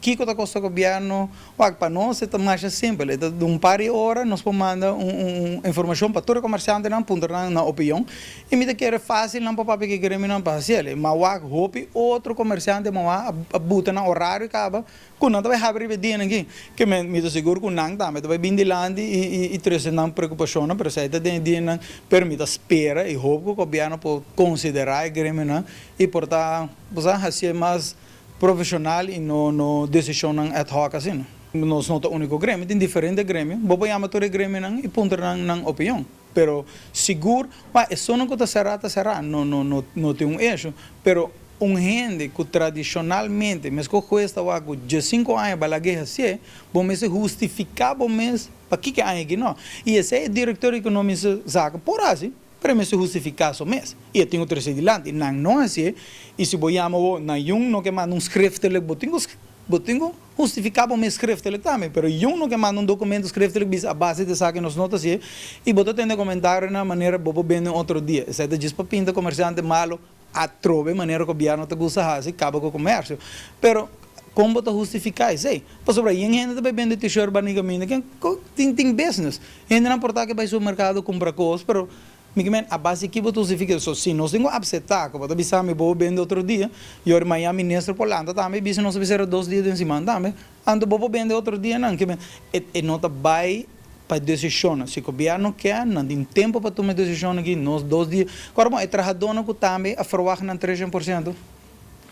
Kiko ta kosta gobièrnu? Wak, pa nos e ta masha simpel, e ta di un par di ora nos por manda un informashon pa tur e komersiantenan, puntra nan nan opinion, i mi ta kere fásil nan por papia ku e gremionan pa hasi el. Ma wak, hopi otro komersiante moa a buta nan orario kaba ku nan ta bai habri riba e dianan aki, ke men mi ta sigur ku nan tambe ta bai bin dilanti i trese nan preokupashonnan, pero esei ta den e dianan, pero mi ta spera i hopi ku gobièrnu por konsiderá e gremionan i por ta, bo sa, hasié mas profesional y no no decisionnan ad hoc asina. Nos no ta unico gremio, tin diferente gremio, bo por yama tur e gremionan y puntra nan nan opinion, pero sigur pa esunnan cu ta cera ta cera, no no no no tin un issue, pero un hende cu tradicionalmente mesco hues ta wak cu diescinco aña balagu'e hacié, bo mester hustifica bo mes pakico e aña aki no, y esey e director economico zaken por haci. Pero e mester hustifiká su mes, i e tin ku trese dilanti. Nan no hasié, i si bo yama bo na yun no ke manda un schriftelijk, bo tin ku bo tin ku hustifiká bo mes schriftelijk tambe. Pero yun no ke manda un dokumento schriftelijk bisa a base di esaki nos no ta hasié, i bo ta tende komentarionan manera bo por bende un otro dia. Esei ta djis pa pinta komersiante malo atrobe manera gobièrnu ta gusta hasi kaba ku komersio. Pero kon bo ta hustifiká esei? Pasobra yen hende ta bai bende t-shirt bani kaminda ken tin tin business. Hendenan por ta ke bai supermerkado kumpra kos pero mi ke men a base ki bo ta hustifiká? So si nos tin ku apseptá ku bo ta bisa mi bo bende otro dia i ora mañan minister por lanta tambe i bisa nos ta bai sera 2 dia den siman tambe anto bo por bende otro dianan ke men e no ta bai pa e desishonnan. Si gobièrnu ke, nan tin tempu pa tuma e desishonnan aki, nos 2 dia. Kòrda bon, e trahadónan ku tambe a ferwagt nan 300%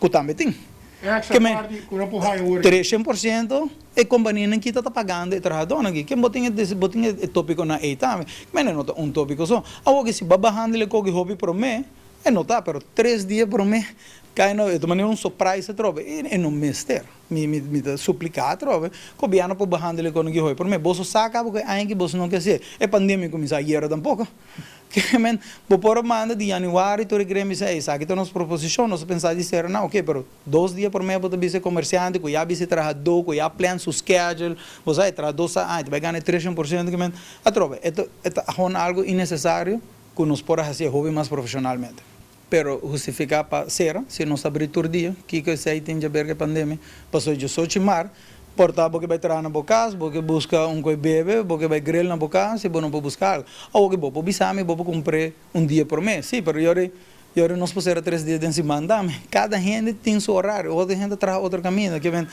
ku tambe tin. Extra parti ku nan por haña ora. 300% e kompanianan kita ta pagando e trahadónan aki. Ken bo tin e bo tin e tópikonan ei tambe. Mene no ta un tópiko so. Awor ke si bo a bahandel e koki hopi promé, e no ta, pero 3 dia promé kai no, e ta manera un surprise atrobe. E no mester. Mi ta supliká atrobe, gobièrnu por behandel e kono ki hoi. Promé, boso sa kaba ku e aña ki boso no ke hasié. E pandemia kuminsá ayera tampoko. Ke men, bo por a manda di yanüari tur e gremio bisa, ey, esaki ta nos proposishon, nos a pensa di sera nan, oke, pero 2 dia promé bo ta bisa e komersiante ku ya bisa e trahadó, ku ya plan su schedule, bo sa e trahadó sa, ay, ta bai gana e 300%, ke men, atrobe, e ta ahon algu innesesario ku nos por a hasié hopi mas profeshonalmente. Pero hustifiká pa sera, si nos ta abrí tur dia, kiko esei tin djaber ku e pandemia? Pasobra 18 mart, por ta bo ke bai traha na bo kas, bo ke buska un koi bebe, bo ke bai grill na bo kas i bo no por buska algu. Awor ke bo por bisa mi, bo por kumpr'é un dia promé, sí, pero yori nos por sera 3 dia den siman tambe. Kada hende tin su orario, otro hende ta traha otro kaminda. Ke men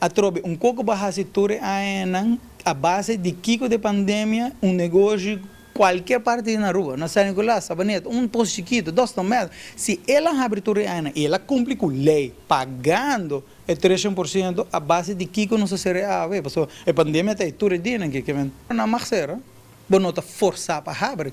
atrobe un koko bo a hasi tur e añanan a base di kiko di pandemia, un negoshi kualkier parti na Aruba, na San Nicolas, Sabaneta, un pos chikitu, 2 metro, si el a habri tur e añanan i el a kumpli ku lei pagando e 300%, a base di kiko nos a sera awe? Pasobra e pandemia ta ei tur e dianan ke men nan mag sera, bo no ta forsá pa habri.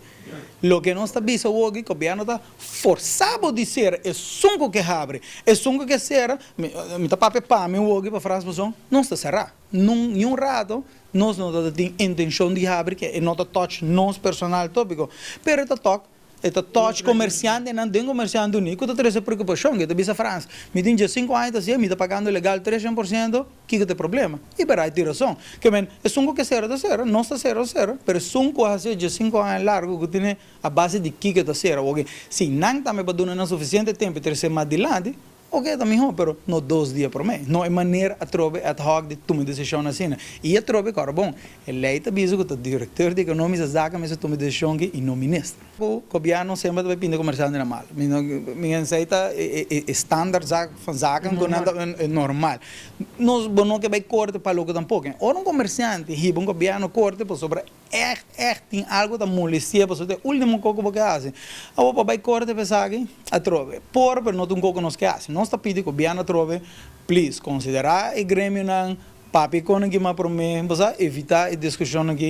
Loke nos ta bisa awoki, gobièrnu ta forsá bo di sera esun ku ke habri, esun ku ke sera, mi ta papia pa mi awoki pa Frans Buzon, nos ta será. Nun niun rato nos no ta tin intenshon di habri ke e no ta touch nos personal tópiko, pero e ta touch komersiantenan den Komersiante Uní ku ta trese preokupashon. Ke ta bisa Frans, mi tin 15 aña ta hasié, mi ta pagando legal 300%, kiko ta e problema? I berai tin rason. Ke men, esun ku ke sera ta sera, nos ta sera sera, pero esun ku a hasié 15 aña largu ku tene a base di kiko ta sera. Oke, si nan tambe pa duna nan sufisiente tempu i trese mas dilanti, oke, ta mihó, pero no 2 dia promé. No e manera atrobe ad hoc di tuma desishon asina. I atrobe, kòrda bon, e lei ta bisa ku ta direktor di Ekonomische Zaken mester tuma desishon aki i no minister. Ku gobièrnu semper ta bai pinta komersiantenan mal. Mi no mi esei ta e standaard zaak van zaken ku nan ta normal. Nos bo no ke bai korte pa loke tampoko. Ora un komersiante hiba un gobièrnu korte pasobra echt echt tin algu ta molestia pasobra ta e ultimo kos ku bo ke hasi. Awor pa bai korte pa esaki atrobe por, pero no ta un kos ku nos ke hasi. Nos ta pidi gobièrnu atrobe, please konsiderá e gremionan, papia kon aki mas promé, bo sa evitá e diskushon aki.